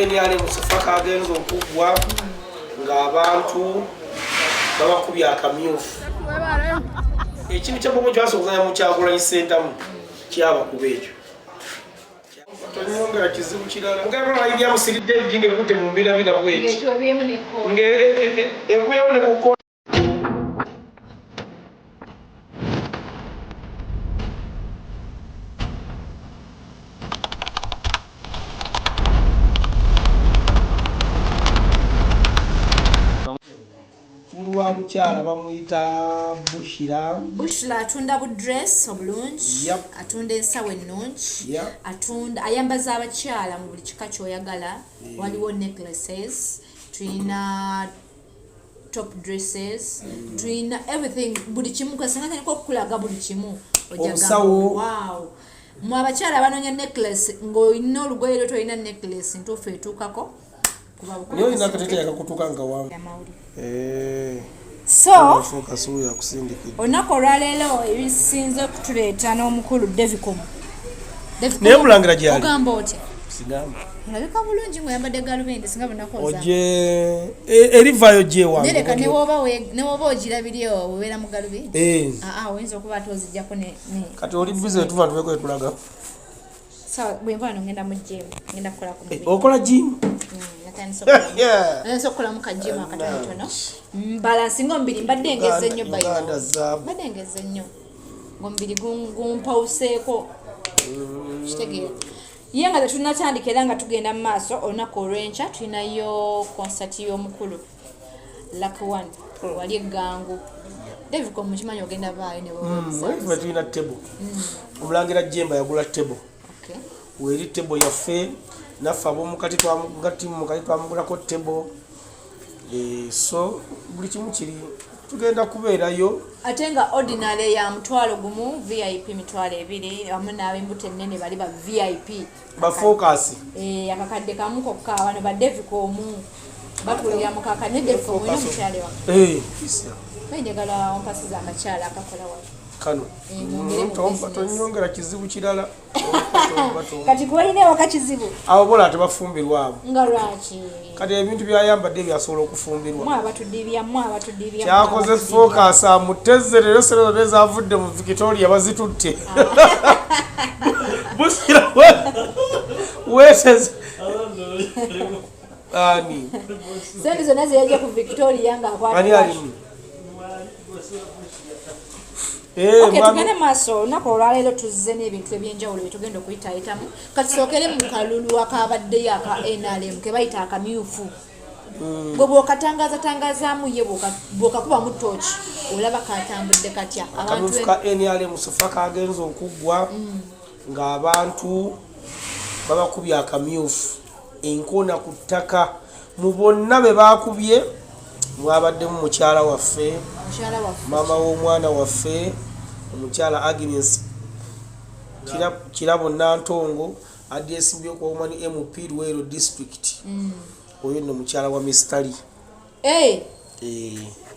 NRM sofa kagenze okuggwa ng'abantu babakubye akamyufu. Ekintu kya Bobi kyasooka okuzannya mu Kyagulanyi Ssentamu kyabakuba ekyo. Tonyongera kizibu kirala. Mugamba bayibya musiridde ebijinga ebikutte mu mbirabira bweti. Ng'eguyewo ne ku Mukulu wa mukyala bamuyita Bushira. Bushira atunda bu dress obulungi, Yep. atunda ensawo ennungi, Yep. atunda ayambaza abakyala mu buli kika ky'oyagala. Waliwo necklaces, tulina top dresses, tulina everything, buli kimu kasinga tandika okukulaga buli kimu. Ojja gamba, Obusawo. Wow. Mwe abakyala abanoonya necklace ng'olina olugoye lwo tolina necklace ntuufu etuukako. Kuba bukuba Naye olina akateteeyi akakutuka nga wange. amawulire. Eh. So, Focus huyo akusindikidde. olunaku olwaleero ebisinze okutuleeta n'omukulu Devicom. Devicom, Naye Mulangira gy'ali. Ogamba otya? Sigamba. Olabika bulungi ng'oyambadde galubindi singa bunaku oza. Oje erivaayo gye wange. Nereka ne woba ogirabirye obeera mu galubindi. Eh. Aa oyinza okuba ate oziggyako ne Kati oli busy tuva tubeko etulaga. Sawa bwe nva wano ngenda mu gym, ngenda kukola ku mubiri. Okola gym? Natandise Yeah. okukolamu ka gym akatonotono. Balansinga omubiri mbadde ngezze nnyo by the way. Uganda zaabu. Mbadde ngezze nnyo. Ng'omubiri gumpawuseeko. Kitegeera. Ye nga tetunnatandika era nga tugenda mu maaso olunaku olw'enkya tulinayo konsati y'omukulu Lucky One wali eggangu. David ko mukimanyi ogenda baayo ne bw'obuuza. Ffe tulina table. Omulangira Jemba yagula table. Okay. Weeri table yaffe naffe ab'omukati nga ttiimu mukati twamugulako table. So buli kimu kiri tugenda kubeerayo. Ate nga ordinary ya 10,000, VIP 20,000, wamu n'ab'embuto ennene bali ba VIP. Ba focus. Akakadde kamu kokka bano ba David omu bakulira mu kaka ne David omu mukyale wa. Isa. Mwe njagala ompasiza akakyala akakola wano. Kano. Mwongere mu business. Tonyongera kizibu kirala. Kati gw'olina ewaka kizibu. Abo bola tebafumbirwa abo. Nga lwaki? Kati ebintu by'ayambadde byasobola okufumbirwa. Mwe abatudibya, mwe abatudibya, mwe Kyakoze abatudibya. focus amuteze leero sente zonna ezavudde mu Victoria bazitutte. Busira weeteze. Ani? Sente zonna ze yajja ku Victoria ng'akwata Ani cash. alimu? Okay, tugende maaso. Olunaku olwaleero tuzze n'ebintu ebyenjawulo bye tugenda okuyitaayitamu. Kati tusookere mu kalulu akabaddeyo aka NRM ke bayita akamyufu. Gwe bw'okatangaaza-tangazaamu ye bw'okakubamu ttooki olaba katambudde katya? Abantu Akamyufu ka NRM sofa kagenze okuggwa ng'abantu babakubye akamyufu enkoona ku ttaka. Mu bonna be baakubye mwabaddemu mukyala waffe, Mukyala waffe. maama w'omwana waffe, omukyala Agnes Kirabo Nantongo adde esimbye okuba Woman MP Luweero District. Oyo nno mukyala wa Mister Lee.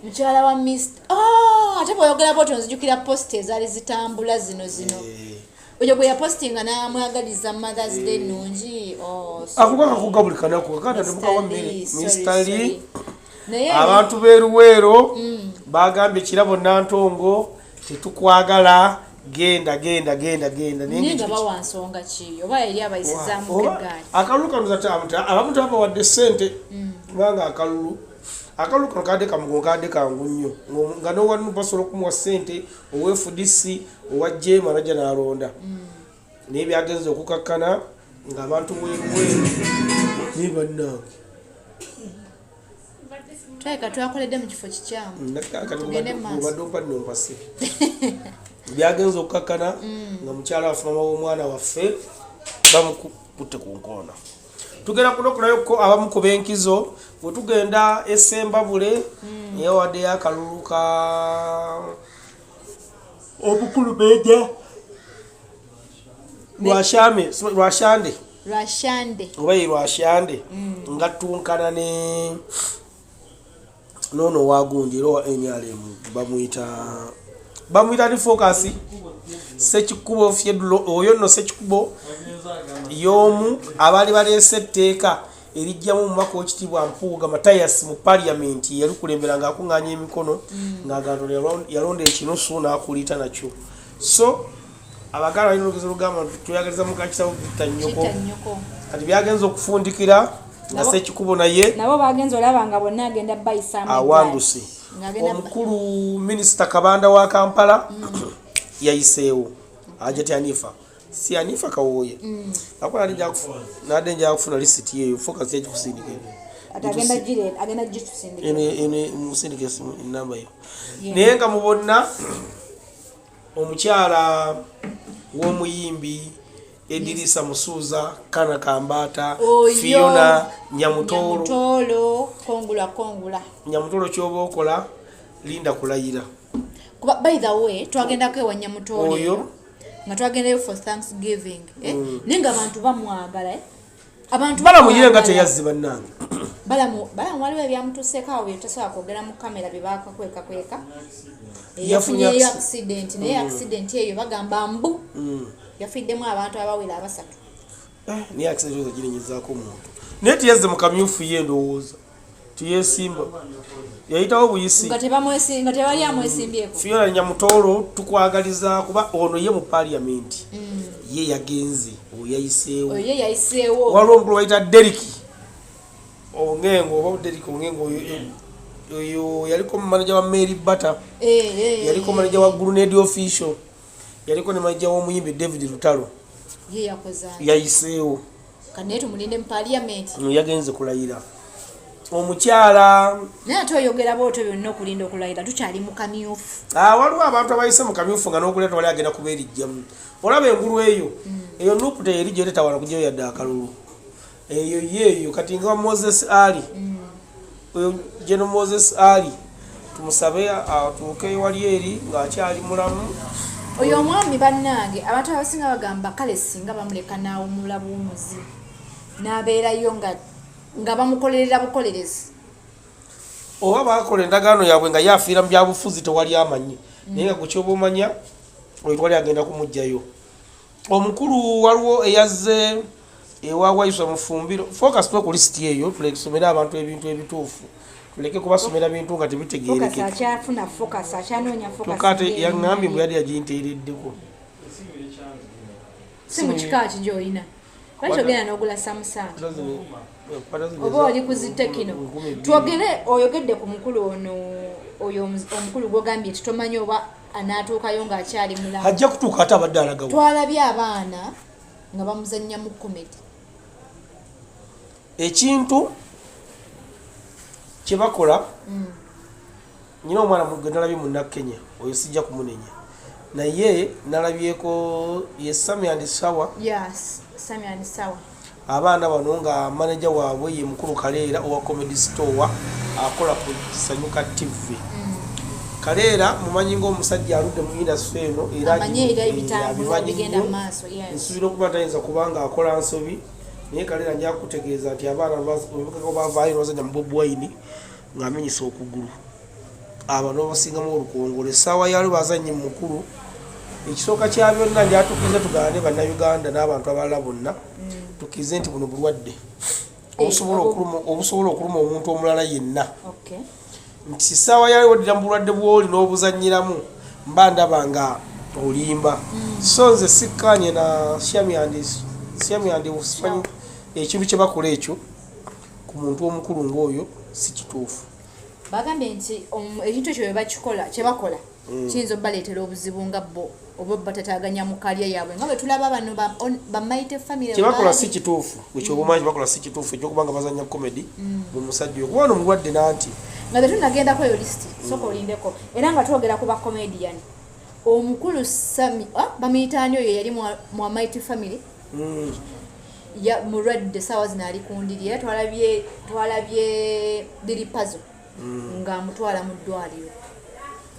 Mukyala wa Mister, ate bw'oyogera bw'otyo nzijukira post ezaali zitambula zino zino. Oyo gwe yapostinga n'amwagaliza Mother's Day nnungi. Oh, sorry. Akuba kakuga buli kanaku, kakata Mister tebukawa mmere. Lee, sorry, Mister Lee. sorry. Naye abantu b'e Luweero bagambye Kirabo Nantongo tetukwagala, genda, genda, genda, genda. Naye Naye nga ng'ekyo bawa nsonga ki? Oba eri abayisizaamu Oba eggaali? akalulu kano abamu tebabawadde ssente. Kubanga akalulu kano kadde kamugo, kadde kangu nnyo. Nga n'owa NUP basobola okumuwa ssente, owa FDC, owa JEMA najja n'alonda. Naye byagenze okukakkana ng'abantu b'e Luweero naye bannange. Twaleka twakoledde mu kifo kikyamu. Kati Tugende mu maaso. obadde ompa nno mpase. Byagenze okukakkana nga mukyala waffe, maama w'omwana waffe, bamukutte ku nkoona. Tugenda kunokolayoko abamu ku b'enkizo bwe tugenda e Ssembabule, naye waddeyo akalulu ka obukulu Meja Lwashame, Lwashande. Lwashande. Oba ye Lwashande, nga tunkana ne noono wagundi era owa NRM bamuyita ni Focus Sekikubo Fyedlo. Oyo nno Sekikubo y'omu abaali baleese etteeka Erijjamu omubaka owekitiibwa Mpuuga Matayas mu Paliamenti, yalikulembera ng'akuŋŋaanya emikono, ng'agamba yalonda ekinusu n'akuliita nakyo. So Abaganda balina olugezi olugamba nti tweyagaliza mukakitabo bitta nnyoko. Kitta nnyoko. Kati byagenza okufundikira nga Sekikubo naye nabo bagenza olaba nga bonna agenda bayisaamu eggaali. Awanduse. Ng'agenda Omukulu Minisita Kabanda wa Kampala yayiseewo, Hajati Anifa, si Anifa Kawooya, akuba nadde nja kufuna lisiti eyo, Focus yagikusindika. Ati agenda agenda gitusindika. Eno musindika esimu enamba yo. Naye nga mu bonna, omukyala w'omuyimbi Edirisa Musuuza, Kana Kambaata, Oyo. Fiona Nyamutoolo. Nyamutoolo, kongula kongula. Nyamutoolo, kyoba okola, linda kulayira. Kuba by the way, twagendako ewa Nyamutoolo. Oyo. Eyo nga twagendayo for Thanksgiving, eh? Naye nga abantu bamwagala, eh? Abantu Balamu ye nga bamwagala. teyazze, bannange. Balamu, Balamu waliwo ebyamutuuseeko awo byetasobola kwogera mu kamera, bye bakakwekakweka. Yafunye Yafunyeyo accident, naye accident eyo bagamba mbu yafiddemu abantu abawera abasatu. Eh, naye accident ozo girinyizaako omuntu, naye teyazze mu kamyufu, ye ndowooza tiyesimba, yayitawo buyisi. Nga tebali amwesimbyeko. Fiona Nyamutoolo, tukwagaliza, kuba ono ye mu Paliamenti ye yagenze, oyo yayiseewo. Oyo ye yayiseewo. Waliwo omukulu bayita Derik Ongengo, oba Derik Ongengo, oyo yaliko manager wa Mary Bata, yaliko manager wa Grenade Official, yaliko ne manager w'omuyimbi David Lutalo. Ye yakoze atya? Yayiseewo. Kanaye tumulinde mu Paliamenti. Yagenze kulayira omukyala. Naye ate oyogera bwotyo byonna, okulinda okulayira, tukyali mu kamyufu. Ah, waliwo abantu abayise mu kamyufu nga n'okulya tewali agenda kubeerijjamu. Olaba engulu eyo, eyo NUP teyerijjayo, tetawala kugyayo yadde akalulu. Eyo yeeyo kati nga Moses Ali, oyo General Moses Ali, tumusabe atuuke wali eri ng'akyali mulamu. Oyo omwami, bannange, abantu abasinga bagamba kale singa bamuleka n'awumula buwumuzi, n'abeerayo nga bamukolerera bukolerezi. Oba bakola endagaano yaabwe nga ye afiira mu byabufuzi, tewali amanyi. Naye nga gwe kyoba omanya, oyo twali agenda kumugjayo. Omukulu waliwo eyazze ewa Waiswa Mufumbiro. Focus, twe ku lisiti eyo, tulesomere abantu ebintu ebituufu, tuleke kubasomera bintu nga Focus tebitegerekeka. Akyafuna Focus, akyanoonya Focus. Kyokka ate yaŋŋambye mbu yali yaginteereddeko. Si mu kika ki gy'olina? Lwaki ogenda n'ogula Samsung oba oli ku zi Tecno? Twogere, oyogedde ku mukulu ono, oyo omukulu gwogambye nti tomanyi oba anaatuukayo ng'akyali mulamu. Ajja kutuuka, ate abadde alagawa? Twalabye abaana nga bamuzannya mu comedy. Ekintu kyebakola, nyina omwana gwe nalabye Munnakenya oyo, sijja kumunenya, naye nalabyeko ye Sami and Sawa. Yes, Sami and Sawa. Abaana bano nga manager waabwe ye mukulu Kaleera owa Comedy Store, akola ku Sanyuka TV. Kaleera mumanyi ngaomusajja aludde mu industry eno, era Amanyi era ebitambula, abimanyi ebigenda nnyo. mu maaso, yes. Nsuubira okuba tayinza kubanga akola nsobi, naye Kaleera nja kutegeeza nti abaana bavaayo nobazanya mu Bobi Wine ng'amenyesa okugulu, abo basingamu olukongolo. Essaawa yalwo bazanye mu mukulu. Ekisooka kya byonna, njatukkiriza tugaane Bannayuganda n'abantu abalala bonna, tukkirize nti buno bulwadde obusobola okuluma omuntu omulala yenna, nti essaawa yali waddira mu bulwadde bwoli n'obuzanyiramu, mba ndaba nga olimba. So nze sikkaanye na Shami and simanyi ekintu kye bakola ekyo ku muntu omukulu ng'oyo, si kituufu. Bagambye nti ekintu ekyo bwe bakikola, kyebakola kiyinza obaleetera obuzibu nga bo oba batataganya mu kalya yaabwe, nga bwe tulaba bano ba Mighty Family. Kyebakola si kituufu. Ekyobumanyi kyebakola si kituufu, ekyokuba nga bazanya comedy mu musajja oyo, kuba ono mulwadde nanti. Nga tetunagendako eyo lisiti, soka olindeko. Era nga twogera ku bacomedian, omukulu Sami, bamuyita ani oyo yali mu Mighty Family? Ya mulwadde, saawa zino ali ku ndiri, era twalabye Lil Pazo ng'amutwala mu ddwaliro.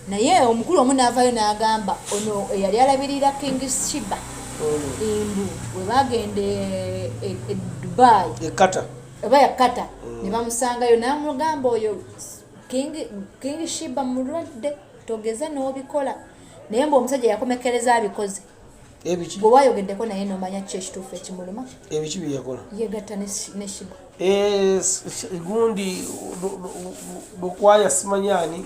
Naye omukulu omu n'avaayo n'agamba ono eyali alabirira King Shiba, mbu bwe bagenda e Dubai ekata oba yakata, ne bamusangayo n'amugamba oyo King Shiba mulwadde, togeza n'obikola. Naye mbu omusajja yakomekereza abikoze. Ebiki? Gwe wayogeddeko naye nomanya ki ekituufu ekimuluma? Ebiki byeyakola? Yegatta ne Shiba. Eh, gundi Lukwaya, simanyi ani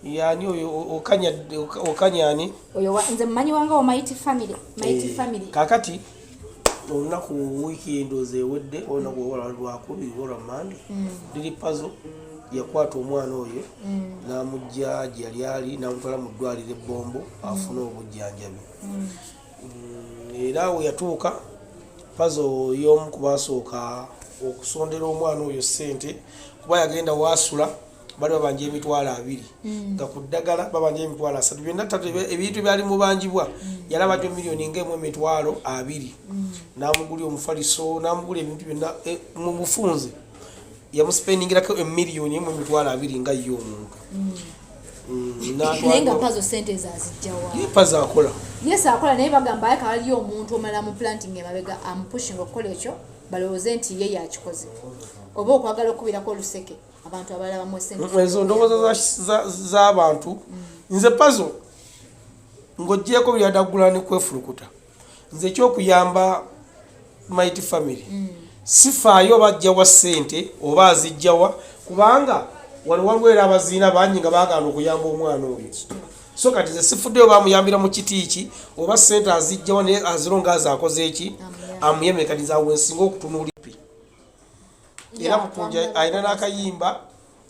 yani oyo Okanya ani? Oyo nze mumanyi wange wa Mighty Family, Mighty Family. Kakati olunaku wiiki endoozi ewedde, olunaku olwa Lwakubiri olwa Mande, Lil Pazo yakwata omwana oyo n'amugja gye yali ali n'amutwala mu ddwaliro ebbombo afune obujjanjabi. Era we yatuuka, Pazo y'omu ku baasooka okusondera omwana oyo ssente, kuba yagenda waasula bali babanja 20,000, nga ku ddagala babanja 30,000, byonna tatu ebintu byali mubanjibwa yalaba gyo 1,020,000, n'amugulya omufaliso, n'amugula ebintu byonna. Mu bufunze yamusipendingirako 1,020,000 nga ye omuntu. Naye nga Pazo sente ezo azijjawa? Ye Pazo akola. Yes, akola, naye bagamba ayaka waliyo omuntu omulala mu planting emabega amupushinga okukola ekyo, balowooze nti ye yakikoze, oba okwagala okubirako oluseke abantu abalala bamuwe sente. Ezo ndowooza z'abantu. Nze Pazo, ng'ogyeko byadaggula ne kwefulukuta, nze ekyokuyamba Mighty Family sifaayo oba ajjawa ssente oba azijjawa, kubanga wano waliwo era abaziina bangi nga baagaana okuyamba omwana oyo. So kati nze sifuddeyo bamuyambira mu kiti ki oba ssente azijjawa, naye aziro nga aze akoze eki amuyambe. Kati nze awo nsinga okutunuulira. Era Mukunja alina n'akayimba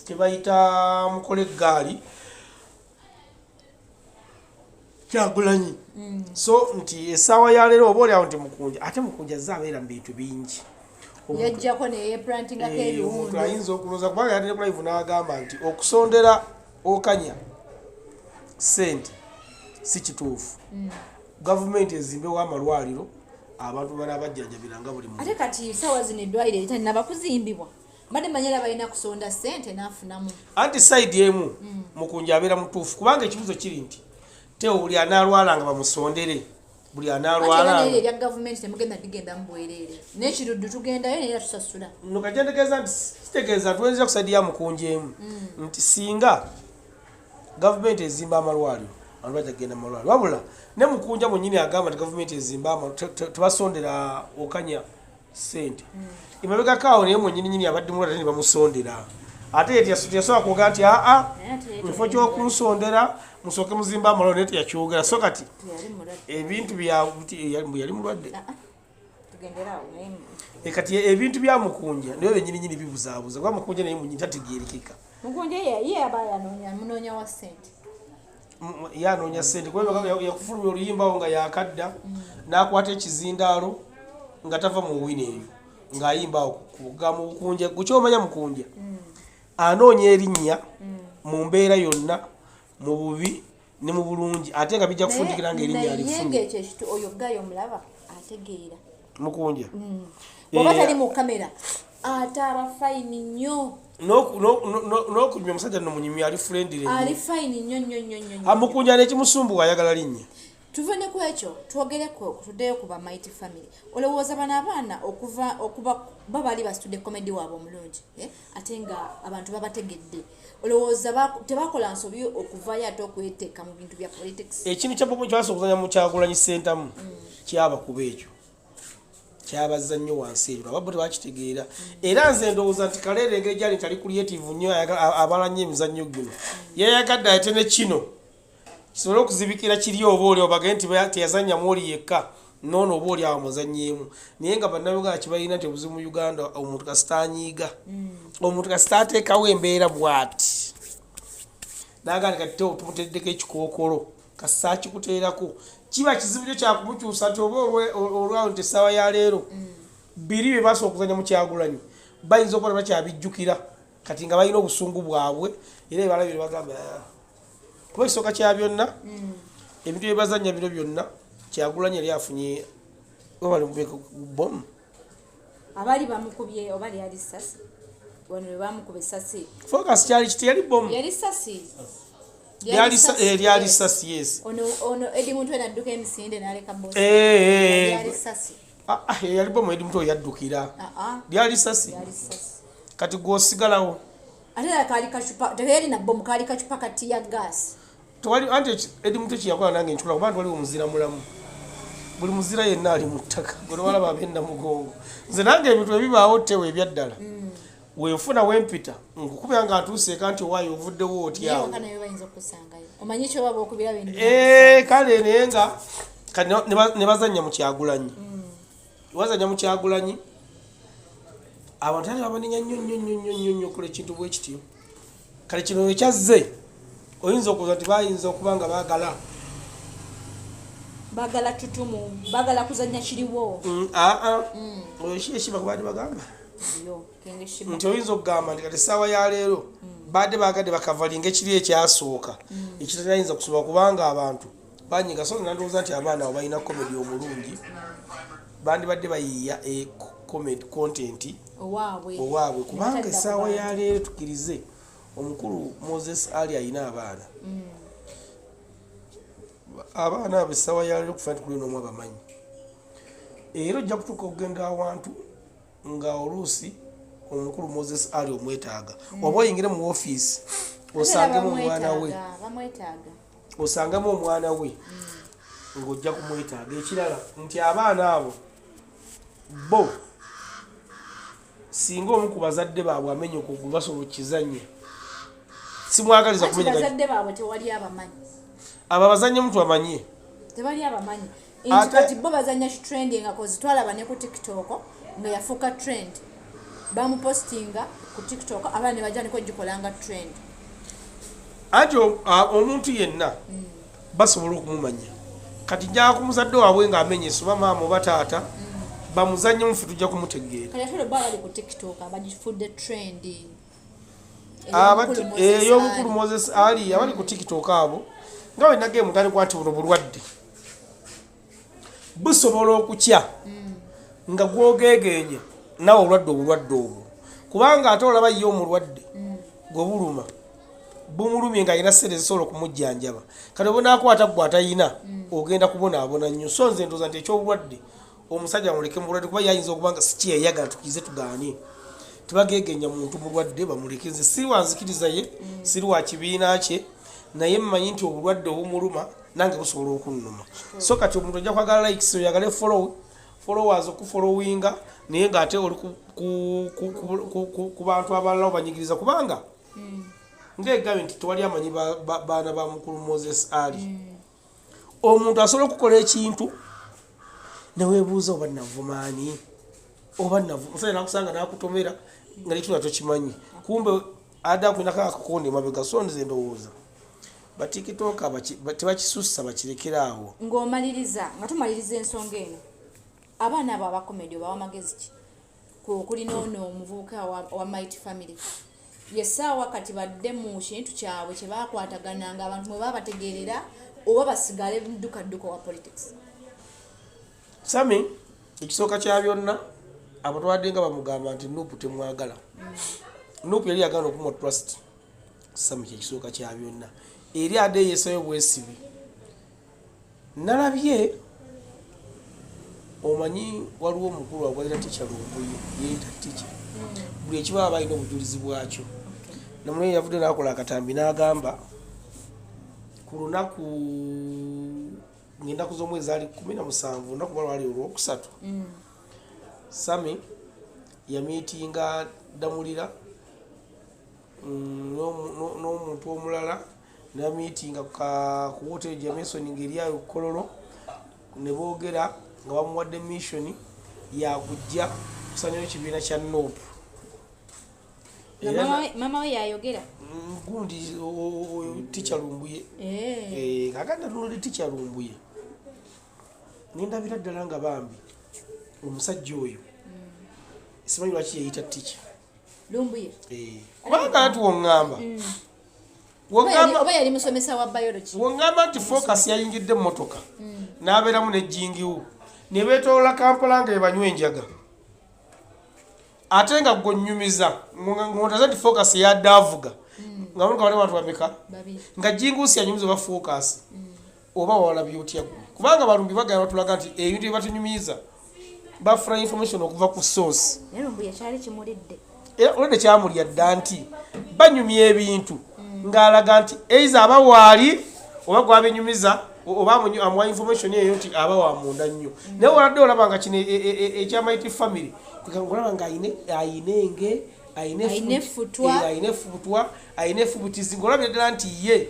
kebayita mukole eggaali Kyagulanyi. So nti essaawa ya leero oba oliawo nti Mukunja, ate Mukunja azze abeera mu bintu bingi. Yajjako neyeplantingako Omuntu ebiwundu. ayinza okulowooza, kubanga yatere ku live n'agamba nti okusondera Okanya sente si kituufu, gavumenti ezimbewo amalwaliro abantu banaabajjanjabiranga buli muntu. Ate kati saawa zino eddwaliro eritanaba kuzimbibwa, mbadde manyi era balina kusonda sente n'afunamu. Anti side emu Mukunja abeera mutuufu, kubanga ekibuzo kiri nti teo buli anaalwala nga bamusondere, buli Ate era anaalwala. Naye erya gavumenti temugenda digenda mu bwereere, n'ekiruddu tugendayo naye era tusasula. No kati ntegeeza nti kitegeeza tuwenzera ku side ya Mukunja emu nti singa gavumenti ezimba amalwaliro abantu bajja kugenda mu malwaliro. Wabula ne Mukunja mwennyini agamba nti gavumenti ezimba tebasondera Okanya sente. Emabegako awo naye mwennyini nyini abadde mulwadde ate ne bamusondera, ate ye teyasobola kwogera nti aa, Naye ate ye mufo ky'okunsondera musooke muzimba amalwaliro, naye teyakyogera. So kati teyali mulwadde. Ebintu bya yali mulwadde. Ah, ah. Tugendere awo naye. Kati ebintu bya Mukunja niyo byennyini nyini bibuzaabuza, kuba Mukunja naye mwennyini tategeerekeka. Mukunja ye aba yanoonya, munoonya wa sente. Ye anoonya sente, kuba yakufulumya oluyimba awo nga yakadda n'akwata ekizindaalo nga tava mu wino eyo ng'ayimba awo kugamba Mukunja gukyomanya. Mukunja anoonya erinnya mu mbeera yonna, mu bubi ne mu bulungi, ate nga bijja kufundikira nga erinnya naye alifunye. Ngaekyo ekitu oyo gayo omulaba ategeera. Mukunja. Bw'oba Eh, tali mu kamera ate aba fine nnyo. N'okunywa omusajja nno munyumya, ali friendly. Ali fine nnyo nnyo nnyo nnyo nnyo. Amukunja n'ekimusumbuwa ayagala linnya. Tuve ne ku ekyo, twogereko, tuddeyo ku ba Mighty Family. Olowooza bano abaana okuva okuba ba baali basitudde comedy waabwe omulungi, eh? Ate nga abantu babategedde, olowooza tebakola nsobi okuvayo ate okweteeka mu bintu bya politics? Ekintu kya Bobi kyasooka okuzanya mu Kyagulanyi Sentamu kyabakuba, ekyo kyabazza nnyo wansi eryo, ababo tebakitegeera. Era nze ndowooza nti Kaleera engeri gyali nti ali creative nnyo, abala nnyo emizannyo gino, yayagadde ate ne kino kisobole okuzibikira kiri, oba oli obagende nti teyazannyamu oli yekka, noono oba oli awo muzannyeemu. Naye nga Bannayuganda kibalina nti obuzibu mu Uganda, omuntu kasita anyiiga, omuntu kasita ateekawo embeera bw'ati nagandi kati tewo tumuteddeko ekikookolo, kasita akikuteerako kiba kizibu kyo kyakumukyusa nti oba olwawo nti essaawa ya leero biri bye basobola okuzanya mu Kyagulanyi bayinza okuba tebakyabijjukira kati nga balina obusungu bwabwe, era ebalabire bagamba, "Ah." Kuba ekisooka kya byonna, ebintu bye bazanya bino byonna, Kyagulanyi yali afunye oba bali bomu. Abaali bamukubye oba lyali sasi, wano we bamukuba esasi. Focus kyali kiti, yali bomu. Yali sasi. Lyali sasi, yes. Ono Eddie Mutwe nadduka emisinde n'aleka bosi. Lyali sasi. Ah, ah, yali bomu. Eddie Mutwe yaddukira. Ah, ah, lyali sasi. Lyali sasi. Kati gwosigalawo. Ate era kaali kacupa, teyali na bomu, kaali kacupa ka tear gas. Tewali anti Eddie Mutwe kyeyakola nange nkikola, kuba nti waliwo omuzira mulamu. Buli muzira yenna ali mu ttaka, gwe nowalaba ab'ennamugongo. Nze nange ebintu ebibaawo tewe ebyaddala, wenfuna wempita nkukubira nga ntuuseeka nti owaayo ovuddewo Naye otyawo. Waka nayo bayinza okukusangayo, omanyi kyoba bokubira. Eh, kale naye nga kati ne bazannya mu Kyagulanyi, bazannya mu Kyagulanyi, abantu ate babanenya nnyo nnyo nnyo nnyo nnyo nnyo okola ekintu bwe kityo. Kale kino ekyazze oyinza okuza nti bayinza okuba nga baagala Bagala tutumu, bagala kuzanya kiriwo. Aa, oyo ki ekiba kubadde bagamba Yo Kenge Shiba. Nti oyinza okugamba nti kati essaawa ya leero badde bagadde bakavalinga ekiri ekyasooka ekitatayinza kusobola, kubanga abantu banyiga. So nandowooza nti abaana abo balina comedy omulungi, bandibadde bayiiya e comedy content owaabwe. Owaabwe, kubanga Batadda ku essaawa bantu. ya leero tukirize omukulu Moses Ali alina abaana. Abaana abo essaawa ya leero kufa nti kuli n'omu abamanyi, era ojja kutuuka okugenda awantu nga oluusi omukulu Moses Ali omwetaaga, oba oyingire mu ofiisi Ate era osangemu omwana we. Bamwetaaga. Osangemu omwana we ng'ojja kumwetaaga. Ekirala nti abaana abo bo singa omu ku bazadde baabwe amenya okugulu, basobola okukizanya. Simwagaliza Anti kumenyeka. Bazadde baabwe tewali abamanyi. Abo abazannye mutu amanye. Tebali abamanyi nti kati bo bazanya kitrending, 'cause twalaba ne ku TikTok nga yafuuka trend, bamupostinga ku TikTok, abaana ne bajja niko gikolanga trend. Anti omuntu yenna basobola okumumanya. Kati njala ku muzadde waabwe ng'amenyese, oba maama oba taata, bamuzanye mufe tujja kumutegeera. Kati ate bo abali ku TikTok abagifudde trend Ey'omukulu Moses Ali, abali ku TikTok abo nga wenagee mutandikwa nti buno bulwadde busobola okukya nga gwogeegeenya nawe olwadde obulwadde obwo, kubanga ate olaba ye omulwadde gwe buluma bumulumye ng'alina sente zisobola okumujjanjaba. Kati obunakwata gwe atayina, ogenda kubonaabona nnyo. So nze ndowooza nti ekyobulwadde omusajja bamuleke mu bulwadde, kuba yayinza okuba nga sikiyeyagala. Tukize tugaanye tebagegenya muntu mulwadde, bamuleke. Nze siri wanzikiriza ye, siri wa kibiina kye, naye mmanyi nti obulwadde obumuluma nange busobola okunnuma. So kati omuntu ojja kwagala likes, oyagale followers, okufollowinga, naye ngaate oli ku bantu abalala obanyigiriza, kubanga ngaegambye nti tewali amanyi baana ba mukulu Moses Ali. Omuntu asobola okukola ekintu neweebuuza oba navumaani oba musajja nakusanga nakutomera nga nekitula tokimanyi, kumbe adde akulinako akakonde emabega. So nze ndowooza batikitoka tebakisussa, bakirekere awo. Ng'omaliriza, nga tumaliriza ensonga eno, abaana abo abakomedi obawa magezi ki? Okuli noono omuvubuka wa Mighty Family, yesaawa kati badde mu kintu kyabwe kye bakwatagananga abantu mwe baba bategeerera, oba basigale dduka wa politics? Sami, ekisooka kya byonna, abatwadde nga bamugamba nti NUP temwagala. NUP yali yagala okumuwa trust. Sami, kyekisooka kya byonna, eri adde yeesayo bwesibi. Nalabye, omanyi waliwo omukulu agwayita Teacher Lumbuye, yeyita teacher, buli ekibaba balina obujulizi bwakyo. Namunaye yavudde nakola akatambi n'agamba ku lunaku ngaennaku z'omwezi ali 17, olunaku ba lwali olwokusatu, Sami yamiitinga Damulira n'omuntu omulala, namiitinga ku hotel Jameson ng'eri ayo Kololo, ne boogera nga bamuwadde mission yakujja kusanyayo ekibiina kya NUP. Nga Era maama we yayogera. Gundi oyo Teacher Lumbuye. Eh. Eh, kakati natunulidde Teacher Lumbuye nendabira ddala nga bambi omusajja oyo simanyi lwaki yeyita teacher. Lumbuye. Eh, kubanga ati woŋŋamba Oba yali musomesa wa biology. Woŋŋamba nti Focus yayingidde emmotoka n'abeeramu nejjingiwo ne beetolola Kampala nga ebanywa enjaga, ate nga gonyumiza ngondaza nti Focus yadde avuga nga motoka bali bantu bameka? Babiri. Nga Jingusi yanyumiza oba Focus oba walabye otya gwe? Kubanga balumbi bagala batulaga nti ebintu bye batunyumiza bafuna information okuva ku source. Naye Lumbuye kyali kimulidde. Era olwedde kyamulya dda nti banyumya ebintu ng'alaga nti eiza aba waali oba gwabinyumiza. Oba amuwa information eyo nti aba wa munda nnyo. Naye oladde olaba nga kino ekya Mighty Family, olaba nga ayina enge, ayina Ayina effutwa. Ayina effutwa, ayina effubutizi, ngaolabira ddala nti ye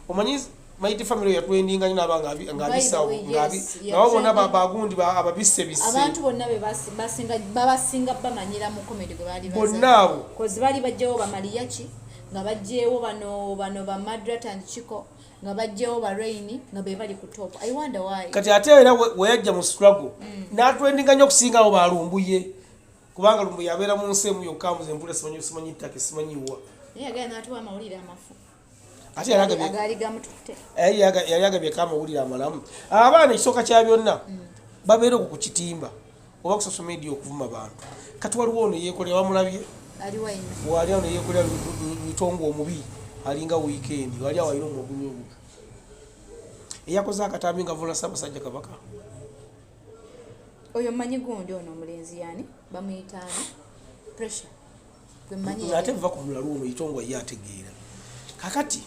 omanyi Mighty Family yatrendinga nnyo naaba ng'abisawo. By the way, yes, ngabo bonna yatrending. Bagundi ababisebise. Abantu bonna be basinga babasinga bamanyira mu comedy gwe baali. Bonna abo. Kozi baali bajjewo bamaliyaki, nga bajjewo bano ba Madrat and Chico, nga bajjewo ba Rain, nga be bali ku top. I wonder why. Kati ate era we yajja mu struggle n'atrendinga nnyo okusinga abo balumbuye, kubanga Lumbuye abeera mu nsi emu yokka, muze empula simanyi, simanyi ttaka, simanyi wa. Naye yagenda n'atuwa amawulire amafu. Ate yali agabye agaali gamututte. Yali agabyeko amawulire amalamu. Abaana, ekisooka kya byonna, babeera okwo ku kitimba oba ku social media okuvuma bantu. Kati waliwo ono yeekolera, wamulabye? Aliwa ino? Wali ono yeekolera Lutongo omubi, alinga weekend wali awo alina omugulu ogugu eyakoze akatambi nga vula Ssaabasajja Kabaka. Oyo mmanyi gundi, ono omulenzi yani bamuyitaani, Pressure gwe mmanyi. Ate va ku mulalu ono Itongwa ye ategeera. Kakati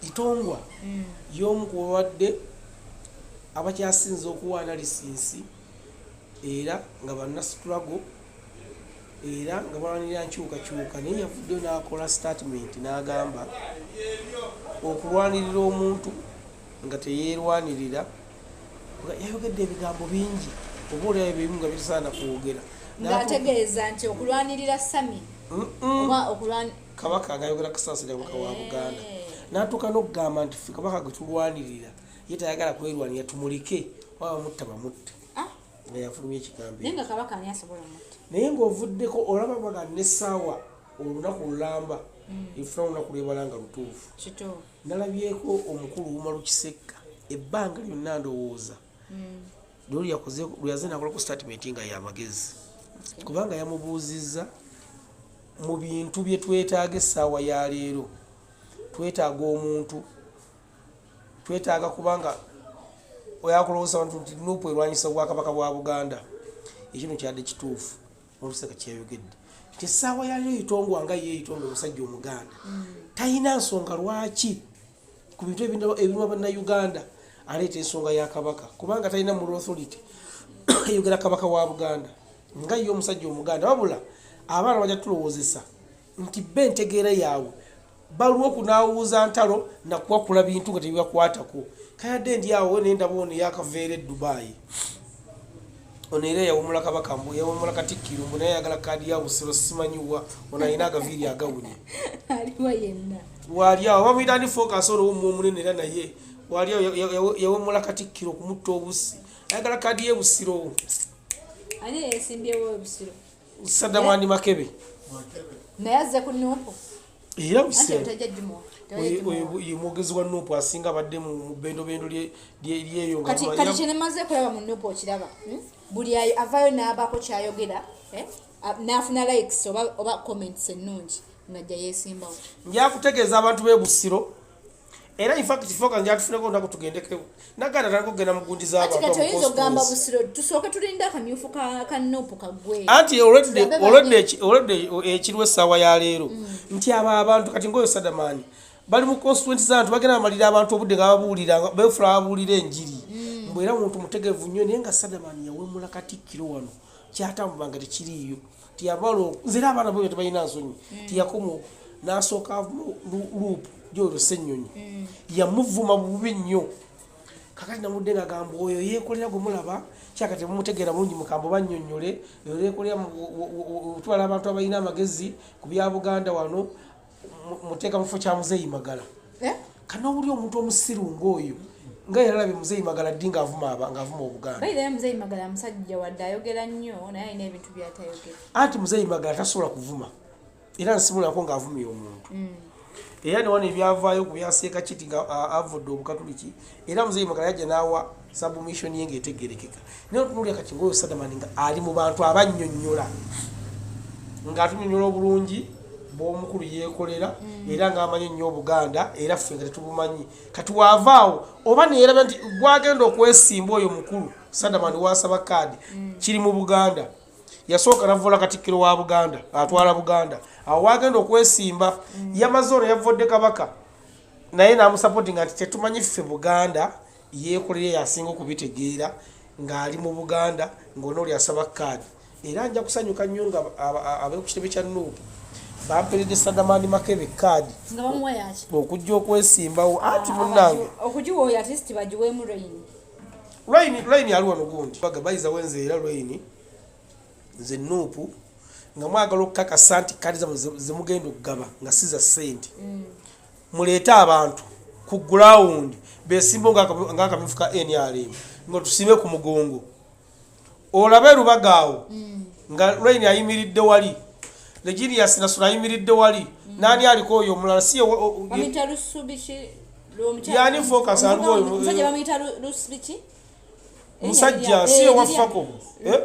Itongwa y'omu ku babadde abakyasinze okuwa analysis, era nga bannastruggle, era nga balwanirira nkyukakyuka, naye yavuddeyo n'akola statement n'agamba okulwanirira omuntu nga teyeerwanirira. Yayogedde ebigambo bingi, oba oliayo ebimu nga bitasaana kwogera. Ng'ategeeza nti okulwanirira Sami oba okulwan Kabaka, ngayogera Kasaasira Kabaka wa Buganda. N'atuuka n'okugamba nti ffe kabaka gwe tulwanirira ye tayagala kwerwanira, tumuleke, oba bamutta bamutte. Ah, nga yafulumya ekigambo naye ekyo. Nga kabaka ani asobola omutta? Naye ng'ovuddeko olaba baga n'essaawa olunaku lulamba efuna olunaku lwebala nga lutuufu. Kituufu. Nalabyeko omukulu Umaru Kisekka, ebbanga lyonna ndowooza lwoli yakoze lweyaze nakolako statement nga yamagezi, kubanga yamubuuzizza mu bintu bye twetaaga essaawa ya leero. Twetaaga omuntu, twetaaga, kubanga oyakulowooza abantu nti NUP erwanyisa obwakabaka bwa Buganda. Ekino kyadde kituufu oluseka kyeyayogedde nti essaawa ya leero Itongwa nga ye Itongwa omusajja omuganda talina nsonga lwaki ku bintu ebiruma bannayuganda aleeta ensonga ya kabaka, kubanga talina moral authority eyogera kabaka wa Buganda nga ye omusajja omuganda. Wabula abaana bajja tulowoozesa nti be entegeera yaabwe balwa okunaawuuza ntalo nakuwakula bintu nga tebibakwatako. Kayadde ndi awo nendaba ono eyakaveera e Dubayi, ono era yawumula kabaka, mbu yawumula katikkiro, mbu naye ayagala kaadi ya Busiro, simanyiwa ono alina agaviiri agawunye. Aliwa yenna? Wali awo bamuyita ndi Focus, ono wumwa omunene, era naye wali awo yawemula katikkiro okumutta obusi, ayagala kaadi ye Busiro. Ani yesimbyewo ebusiro? Sadamani Makebe. Naye azze ku NUP? Era Anti Busiro. Tajja gimuwa. Oyo ye mwogezi wa NUP asinga abadde mu bendobendo lyeyo nga Kati kati kyenemaze kulaba mu NUP okiraba, Buli avaayo n'abaako kyayogera, eh? N'afuna likes oba comments ennungi, ng'ajja yeesimbawo. Njakutegeeza abantu b'e Busiro, era infact Focus njatufuneko olunaku tugendeko naganda tandika okugenda mu gundi Ati z'abantu. kati oyinza okugamba constituency. Busiro tusooke tulinde akamyufu ka NUP kaggwe. Anti already Tulabe already already ekiriwo essaawa ya leero nti abo abantu kati ngaoyo Sadamani bali mu constituency z'abantu, bagenda bamalira abantu obudde nga babuulira, nga beefula babuulira enjiri, mbu era muntu mutegeevu nnyo, naye nga Sadamani yawemula katikkiro wano kyatambula nga tekiriiyo. Tiyabala nze era abaana bo tebalina nsonyi. Tiyakoma n'asooka avuma luupu gyolwo Ssennyonyi, yamuvuma bubi nnyo. Kakati namudde nga gamba oyo yeekolera gwe mulaba kyaka temumutegeera bulungi, mukambo bannyonnyole oyo yeekolera otwala abantu abalina amagezi ku bya Buganda wano muteeka mu kifo kya Muzeeyi Magala. Eh? Kanowuli omuntu omusiru ng'oyo nga yaralabye Muzeeyi Magala ddi ng'avuma ng'avuma Obuganda? Bayirayo Muzeeyi Magala musajja wadde ayogera nnyo, naye alina ebintu byatayogera. Anti Muzeeyi Magala tasobola kuvuma, era nsimulako ng'avumye omuntu. Era newano ebyavaayo ku byaseeka kiti nga avudde obukatuliki, era Muzeeyi Magala yajja n'awa submission ye ng'etegerekeka. Naye otunuulira kati ngaoyo Sadamani nga ali mu bantu abannyonnyola, ng'atunyonnyola obulungi bw'omukulu yeekolera, era ng'amanyi ennyo Obuganda, era ffe nga tetubumanyi. Kati waavaawo oba neerabya nti gwagenda okwesimba oyo mukulu Sadamani wasaba kaadi kiri mu Buganda, yasooka navula katikkiro wa Buganda atwala Buganda, awo wagenda okwesimba yamaze ono yavodde kabaka. Naye namusupportinga nti tetumanyi ffe Buganda yeekolera yasinga okubitegeera ng'ali mu Buganda ng'onooli asaba kaadi. Era nja kusanyuka nnyo nga ab'eku kitebe kya NUP bamperedde Sadamani Makebe kaadi nga bamuwa yaki okujja okwesimbawo ati munnange. Okugiwa oyo at least bagiweemu Rain. Line ali wano gundi baga bayiza wenze era Line nze NUP nga mwagala okukakasa nti kaadi zammwe zemugenda okugaba nga si za ssente, muleete abantu ku ground besimbe ng'akamyufu ka NRM nga tusibe ku mugongo. Olabe Rubaga awo nga Line ayimiridde wali, Reginius Nasula ayimiridde wali, nani aliko oyo omulala si ye Bamuyita Lusubiki. Yani Focus aliwo oyo? Omusajja bamuyita Lusubiki. Musajja si ye waffako, eh?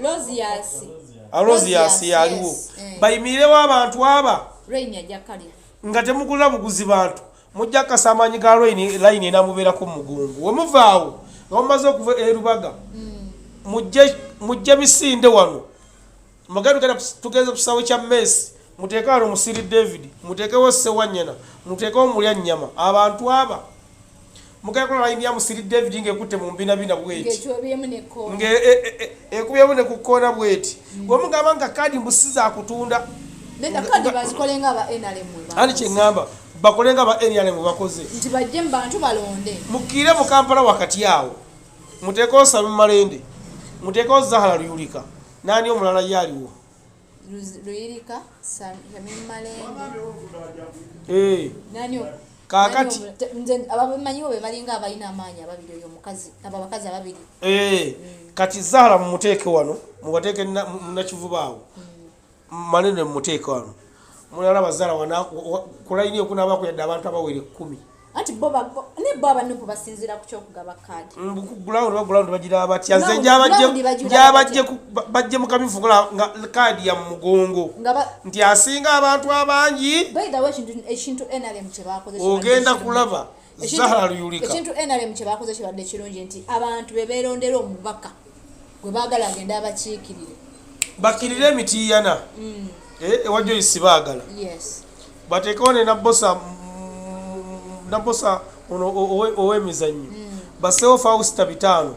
Rosias. Alosias yaliwo. Yes, eh. Bayimirirewo abantu aba Rain ajja kalya. Nga temugula buguzi bantu, mujja kukasa amaanyi ga Line. Line enamubeerako mu mugongo. Wemuvaawo nga mumaze okuva e Rubaga, mujje misinde wano mugende tugenze ku kisaawe kya Messi, muteeke wano Musiri David, muteekewo Sewanyana, muteekewo Mulya Nnyama. Abantu aba mugenda kola layini ya Musiri David ng'ekutte mu mbinabina bweti ng'ekyobyemu nekkoona. Nga ekubyemu ne ku kkoona bweti, wemugamba nga kaadi mbu si zakutunda. Nenda kaadi bazikole nga aba NRM bwe Ani bakoze. Kyeŋŋamba bakole nga ba NRM bwe bakoze. Nti bajje mu bantu balonde. Mukiire mu Kampala wakati awo muteekewo Sami Malende, muteekewo Zahara Luyulika, naani omulala ye aliwo? Luyirika, Shamim Malende. Eh, Nani Kaakati. Nani nze abamanyiwo be balinga abalina amaanyi ababiri, oyo omukazi, abo abakazi ababiri. Eh, kati Zahara mumuteeke wano, mubateeke munakivuba awo, Malende mumuteeke wano, mulalaba Zahara ku layini okunaaba kuyadde abantu abawera 10. Anti bo ne bo abanupu basinziira ku kyokugaba kaadi. Ground ba ground bagiraba batya? Nze Ground- njabajje ground bagiraba njabajje batya? Bajje mu kamyufu nga kaadi ya mugongo Nga nti asinga abantu abangi. By the way, ekintu NRM kye bakoze kibadde Ogenda kirungi. kulaba Zahara Luyulika. Ekintu NRM kye bakoze kibadde kirungi nti abantu be beerondera omubaka gwe baagala agende abakiikirire. Bakirire emitiiyana. Eh, ewa Joyce baagala bateekewo ne Nabosa, Nabosa ono ow'emizannyo, baseewo Fausta bitaano,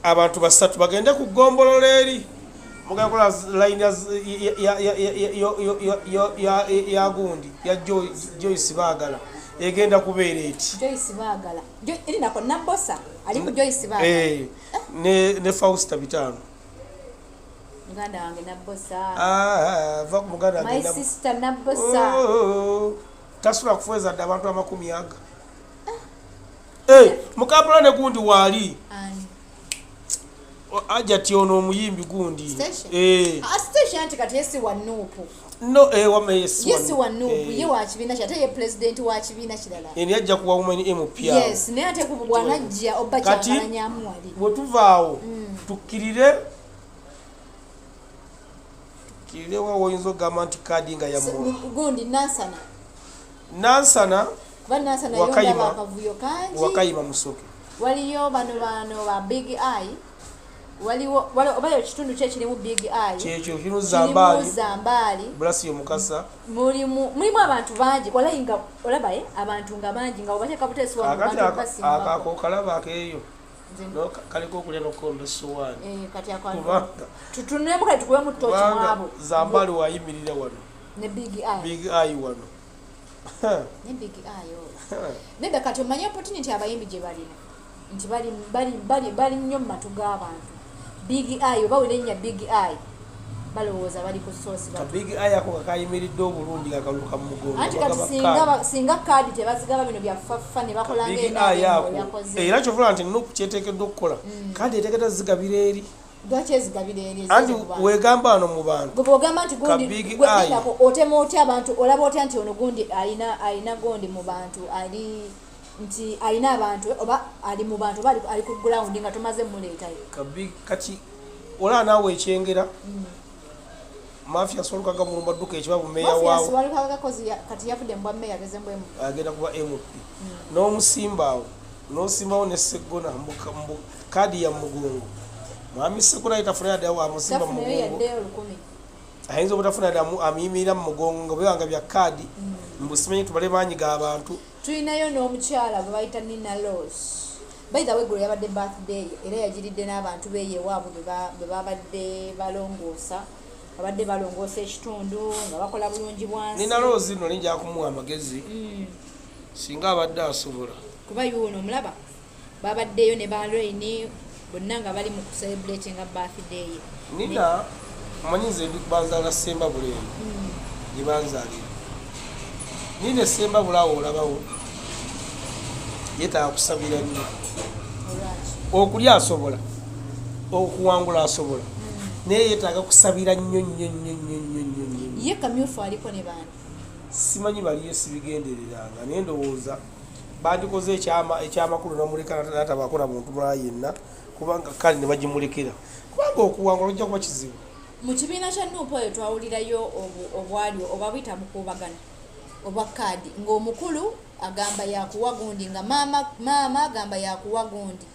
abantu basatu bagende ku ggombolola eri mugenda kola line ya gundi ya Joyce baagala egenda kubeera eti. Joyce baagala. Erinako Nabosa ali ku Joyce baagala. Eh, ne Fausta bitaano. Muganda wange Nabosa. Ah, va ku muganda. My agenda sister Nabosa. Oh, tasula kufueza dde abantu 80 aga. Eh, mukampala ne gundi waali. Ani? Ajati ono omuyimbi gundi. Station? Eh, Ah, station anti kati ye si wa NUP. No, eh, wama ye si Ye si wa NUP. Eh, Ye wa kibiina ki, ate ye pulezidenti wa kibiina kirala. Eno yajja kuwa women MP awo. Yes, naye ate ku bwanajja oba Kati- kyankalanyamu wali. Bwe tuvaawo tukkirire wa woyinza okugamba nti kaadi nga yammwe? Gundi Nansana. Nansana. Kuba Nansana Wakayima. yondaba akavuyo kangi. Wakayima Musoke. Waliyo bano ba Big Eye, waliwo oba ekitundu kye kirimu Big Eye. Kyekyo kirimu. Kirimu. Zambaali. Zambaali. Bulasiyo Mukasa. Mulimu abantu bangi walayi nga olabaye abantu nga bangi nga obateeka buteesi wano Kakati bantu basimbako. Ako kalaba akeeyo. No, kaliko okulya nokukomba essowaani. Eh, kati ako Kubanga tutunulemu kale tukubemu toki kubanga mwabo. Zambaali wayimirira wano. Ne Big Eye. Big Eye wano. Ne Big Eye oyo nedda. Kati omanye opportunity abayimbi gye balina nti bali nnyo mu matu g'abantu. Big Eye oba werinnya Big Eye balowooza bali ku source. Ka Big Eye ako kakayimiridde obulungi nga kaluka mu mugongo. Anti kati Bagaba singa kaadi. Singa kaadi tebazigaba bino bya fafa ne bakola Big Eye ng'enrm ako yakoze. Era kyovula nti NUP kyeteekeddwa okukola, kaadi eteekeddwa zigabira eri. Lwaki ezigabira eri? Anti Eziri mu bantu? Wegamba wano mu bantu. Gwe bw'ogamba nti Ka gundi Big gwe Eye. lindako, otema otya abantu? Olaba otya nti ono gundi alina gundi mu bantu, ali nti alina abantu oba ali mu bantu oba ali ku ground nga tomaze muleetayo? Ka Big kati olaba naawe ekyengera Mafia Solukaga Mulumba dduka ekibabu meeya waawo. Walukaga kati yavudde mu bwa meeya ageze mbwemu. Agenda kuba MP n'omusimba awo n'osimbawo ne Seggona mbu kaadi ya mugongo. Mwami Seggona yitafuna yadde awo amusimba mu Tafunayo mugongo. yadde 1000. Ayinza obutafuna ddamu amuyimirira mu mugongo nga bwebanga bya kaadi, mbu simanyi tubale maanyi g'abantu. Tulinayo n'omukyala gwe bayita Nina Los. By the way, eggulo yabadde birthday ye, era yagiridde n'abantu beeyo ewaabwe bwe babadde balongoosa, babadde balongoosa ekitundu nga bakola bulungi bwansi. Nina Rose nno ninja kumuwa amagezi singa abadde asobola. Kuba yuno omulaba babaddeyo ne ba Rain bonna nga bali mu kucelebratinga birthday ye. Nina omanyi nze ndi banzaala Sembabule eno gye banzaalira. Nina Esembabule awo olabawo yeetaaga kusabira nnyo. Olwaki? Okulya asobola, okuwangula asobola, naye yeetaaga kusabira nnyo nnyo nnyo nnyo nnyo nnyo nnyo. Ye kamyufu aliko ne baani? Simanyi baliyo, sibigendereranga, naye ndowooza bandikoze ekyamakulu namuleka natabaako na muntu mulala yenna, kubanga kale ne bagimulekera, kubanga okuwangula ojja kuba kizibu. Mu kibiina kya NUP oyo twawulirayo obwali oba buyita bukuubagana obwa kaadi, ng'omukulu agamba yakuwa gundi, nga maama agamba yakuwa gundi.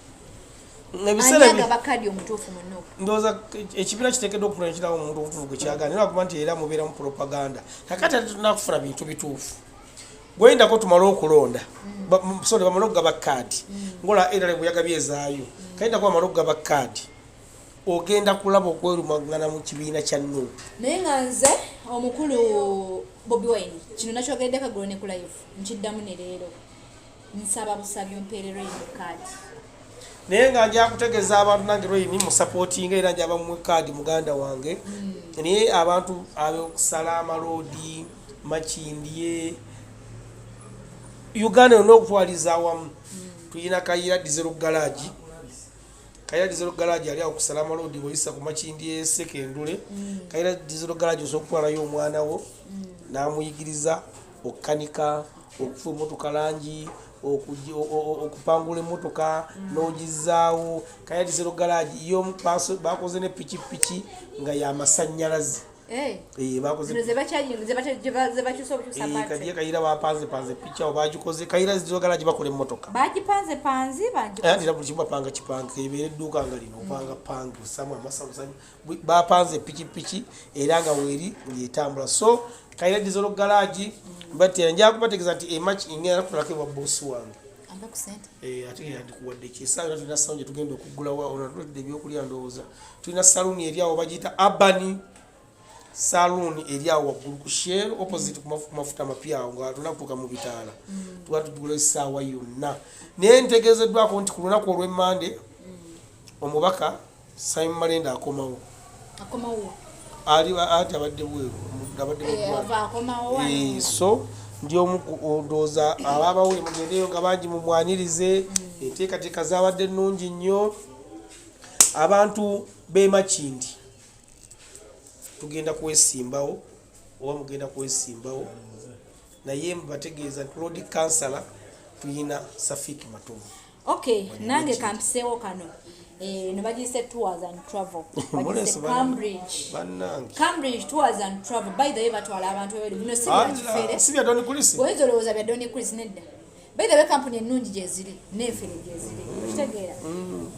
Ebiseera ani agaba kaadi omutuufu mu NUP? Ndowooza ekibiina kiteekeddwa okufuna ekirawo omuntu omutuufu gwe kyagala, naye lwakuba nti era mubeera mu propaganda. Kakati ate tunakufuna bintu bituufu gwendako tumale okulonda. Sorry, bamale okugaba kaadi ngola era bwe yagabye ezaayo, kayindako bamale okugaba kaadi, ogenda kulaba okwerumagana mu kibiina kya NUP. Naye nga nze omukulu Bobi Wine kino nakyogeddeko eggulo ne ku live, nkiddamu ne leero, nsaba busabi ompeerero eno kaadi. Naye nga nja kutegeeza abantu nange Lwaini musapootinga, era njaba muwe kaadi muganda wange. Naye abantu ab'okusala amaloodi Makindye, Uganda yonna okutwaliza awamu, tulina Kayira Diesel Garage. Kayira Diesel Garage ali awo kusala amaloodi bw'oyisa ku Makindye Sekendule. Kayira Diesel Garage osobola okutwalayo omwana wo n'amuyigiriza okukanika, okufuwa emmotoka langi, okupangula emmotoka n'ogizaawo. Kayira Diesel Garage yo bakoze ne pikipiki nga y'amasannyalaze. Bakoze Zino ze bakyusa obukyusa battery. Kadiye Kayira bapanzepanze piki awo bagikoze. Kayira Diesel Garage bakola emmotoka. Bagipanze panzi bagikoze. Anti era buli kimu bapanga kipange, ebeera edduuka nga lino opanga pange ossamu amasalusanyi. Bapanze pikipiki era nga weeri ng'etambula. So Kayira Diesel Garage mbatera nja kubategeeza nti emaki ngenda kutulako ewa boosi wange. Ampe ku ssente. Ate yandikuwadde ki? Essaawa yonna tulina saluni gye tugenda okuggulawo, ono atuletedde ebyokulya. Ndowooza tulina saluni eri awo bagiyita Urban Saloon, eri awo waggulu ku Shell opposite ku mafuta amapya awo nga tulina kutuuka mu bitaala. Tuba tugula essaawa yonna, naye ntegeezeddwako nti ku lunaku olw'emmande omubaka Simon Malende akomawo. Akomawo? Ali ati abadde bweru, abadde mu ggwanga. Ava akomawo wano. So ndi omu ndowooza ababawule mugendeyo nga bangi mumwanirize. Enteekateeka zabadde nnungi nnyo. Abantu b'e Makindi tugenda kwesimbawo oba mugenda kwesimbawo, naye mbategeeza nti lord kansala tuyina Safiki Matovu. Okay, nange kampiseewo kano. No bagiyise Tours and Travel, bagiyise Muleese Cambridge. Bannange. Cambridge Tours and Travel, by the way, batwala abantu ebweru. Bino si bya kifere. Si bya Don Chris. Oyinza olowooza bya Don Chris, nedda. By the way, kampuni ennungi gyeziri n'enfere gyeziri, okitegeera?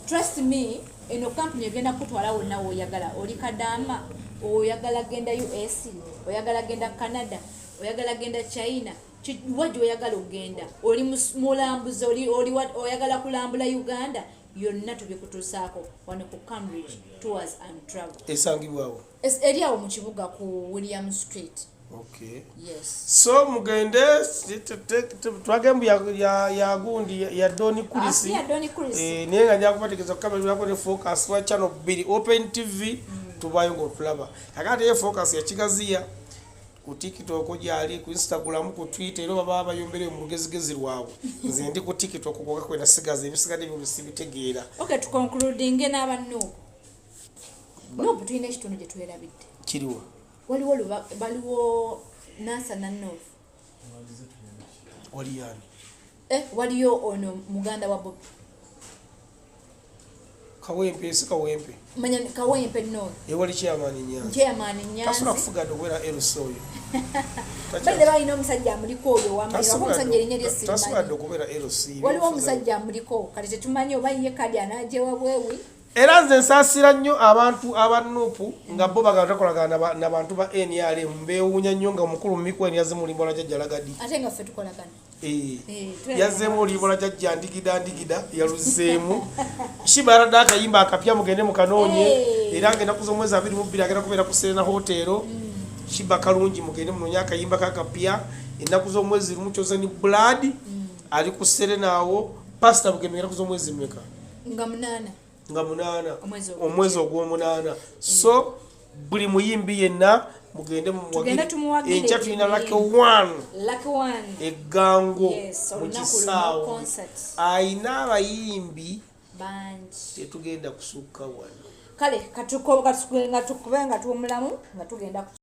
Trust me, eno kampuni egenda kukutwala wonna w'oyagala. Oli kadaama, oyagala genda US, oyagala genda Canada, oyagala genda China, wa gy'oyagala okugenda, oli mulambuzi, oyagala kulambula Uganda yonna, tubikutuusaako wano ku Cambridge Tours and Travel. Esangibwawo? Eri awo mu kibuga ku William Street. Okay. Yes. So mugende twagembu ya gundi ya Don Chris. Ah, si ya Don Chris. Naye nga nja kubategeeza kukamera ne Focus wa channel 2 Open TV, tubayo ng'otulaba. Kakati ye Focus yakigaziya ku TikTok, gyali ku Instagram, ku Twitter, era baba bayombere mu lugezigezi lwabwe. Nze ndi ku TikTok kwokka kwena sigaza, ebisigadde ebyo sibitegeera. Okay, tuconcludinge n'aba NUP. NUP tulina ekitundu gye twerabidde. Kiriwo? Waliwo waliwo Nansana North. Waliyani? Waliyo ono muganda wa Bobi. Kawempe, si Kawempe? Manya Kawempe North. Ewali chairman Nyanzi. Chairman Tasobola Nyanzi. kufuga dde okubeera LC oyo. Baire balina omusajja amuliko oyo wamanya omusajja erinnya lye Tasobola simanyi. dde okubeera LC. Waliwo omusajja amuliko, kati tetumanyi oba ye kadi anagyewa bwewi. Era nze nsaasira nnyo abantu aba NUP nga bo bagala takolagana nabantu ba NRM. Mbeewuunya nnyo nga omukulu Mumikweni yazze mu limbo la Jjajja Lagadi. Ate nga ffe tukolagana. Eh, yazzeemu oluyimba lwa Jjajja Ndigida Ndigida, yaluzzeemu. Shiba yaladde akayimba akapya, mugende mukanoonye. Era nga ennaku z'omwezi 22 agenda kubeera ku Serena Hotel. Shiba kalungi, mugende munoonye akayimba kakapya. Ennaku z'omwezi 1 Chosen Blood ali ku Serena awo. Pasita Bugembe, ennaku z'omwezi mmeka? Nga 8. Nga 8. Omwezi ogujja. Omwezi ogw'omunaana. So buli muyimbi yenna mugende mumuwagire. Tugende tumuwagire. Enkya tulina Lucky One. Lucky One. Eggango Yes, mu olunaku luno kisaawe. Concert. Ayina abayimbi. Bangi. Tetugenda kusukka wano. Kale nga tukube nga tuwumulamu nga tugenda ku.